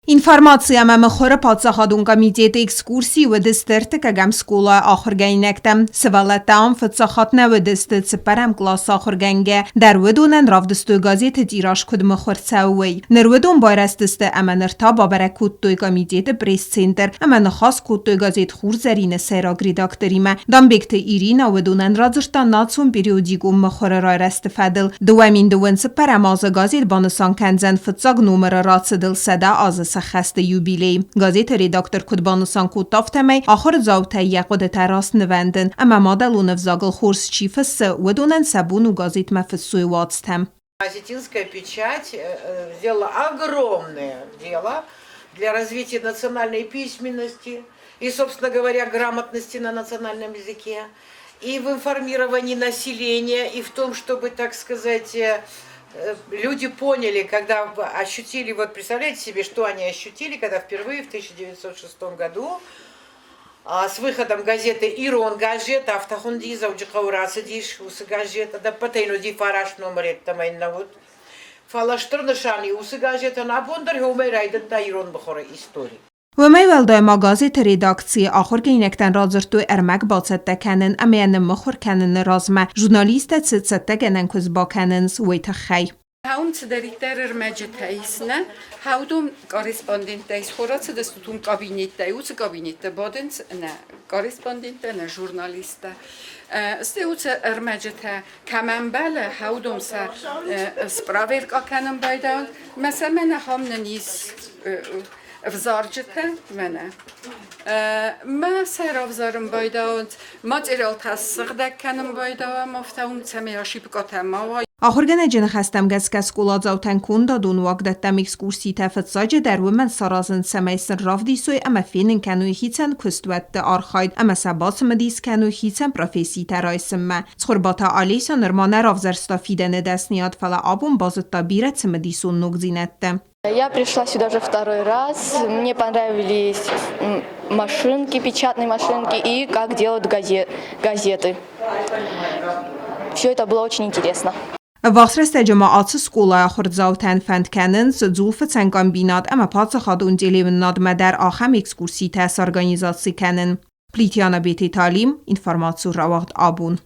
Информаци ӕмӕ мыхуыры паддзахадон комитеты экскурсийы уыдысты ӕртыккӕгӕм скъолайы ахуыргӕнинӕгтӕ. Сывӕллӕттӕ ам фыццаг хатт нӕ уыдысты, цыппӕрӕм къласы ахуыргӕнгӕ дӕр уыдонӕн равдыстой газеты тираж куыд мыхуыр цӕуы, уый. Ныр уыдон байрӕзтысты ӕмӕ ныр та бабӕрӕг кодтой комитеты пресс-центр ӕмӕ ныхас кодтой газет Хурзӕрин-ы сӕйраг редакторимӕ. Дамбегты Иринӕ уыдонӕн радзырдта национ периодикон мыхуыры райрӕзты фӕдыл. 2024 азы газет банысан кӕндзӕн фыццаг номыры рацыдыл 100 азы сӕххӕсты юбилей. Газеты редактор куыд банысан кодта, афтӕмӕй ахуырдзаутӕй йӕ хъуыдытӕ раст нывӕндын ӕмӕ мадӕлон ӕвзагыл хорз чи фыссы, уыдонӕн сӕ бон у газетмӕ фыссой уацтӕ. Осетинская печать сделала огромное дело для развития национальной письменности и, собственно говоря, грамотности на национальном языке, и в информировании населения, и в том, чтобы, так сказать, люди поняли, когда ощутили, вот представляете себе, что они ощутили, когда впервые в 1906 году с выходом газеты «Ирон газет», афтӕ хуынди, Дзӕуджыхъӕуы рацыдис уыцы газет, ӕдӕппӕтӕй уыди фараст номыры йеддӕмӕ иннӕ уыд. Фӕлӕ стыр нысан и уыцы газетӕн абон дӕр уымӕй райдыдта ирон мыхуыры истори. Уымӕй уӕлдай ма газеты редакцийы ахуыргӕнинӕгтӕн радзырдтой ӕрмӕг бацӕттӕ кӕнын ӕмӕ йӕ ныммыхуыр кӕныны размӕ журналисттӕ цы цӕттӕгӕнӕн куыст бакӕнынц, уый тыххӕй. Хаун цыдӕриддӕр ӕрмӕджытӕ ис нӕ, уыдон корреспонденттӕ исхорацыдысты уым кабинеттӕй, уыцы кабинетты бадынц нӕ корреспонденттӕ, нӕ журналисттӕ. Стӕй уыцы ӕрмӕджытӕ кӕм ӕмбӕлы, уыдон сӕ спроверка кӕнын байдайынц. Мӕ сӕ мӕнӕ ахӕм нын ис ӕвзарджытӕ мӕнӕ. Мӕ сӕ равзарын байдайынц, материалтӕ ссыгъдӕг кӕнын байдайӕм, афтӕ уым цӕмӕй ошибкӕтӕ ма уа. Ахуыргӕнӕджы ныхӕстӕм гӕсгӕ скъоладзаутӕн кондадон уагдӕттӕм экскурситӕ фыццаджыдӕр уымӕн саразынц, цӕмӕй сын равдисой ӕмӕ фенын кӕной хицӕн куыстуӕтты архайд ӕмӕ сӕ бацымыдис кӕной хицӕн професситӕ райсынмӕ. Цхуырбаты Олеся нырма нӕ равзӕрста фидӕны дӕсныйад, фӕлӕ абон базыдта бирӕ цымыдисон ногдзинӕдтӕ. Я пришла сюда уже второй раз. Мне понравились машинки, печатные машинки и как делают газеты. Все это было очень интересно. Ӕввахс рӕстӕджы ма ацы скъолайы ахуырдзаутӕн фӕнд кӕнынц дзулфыцӕн комбинат ӕмӕ паддзахадон телеуынынадмӕ дӕр ахӕм экскурситӕ сорганизаци кӕнын. Плитиана Бететалим, информацион рауагъд абон.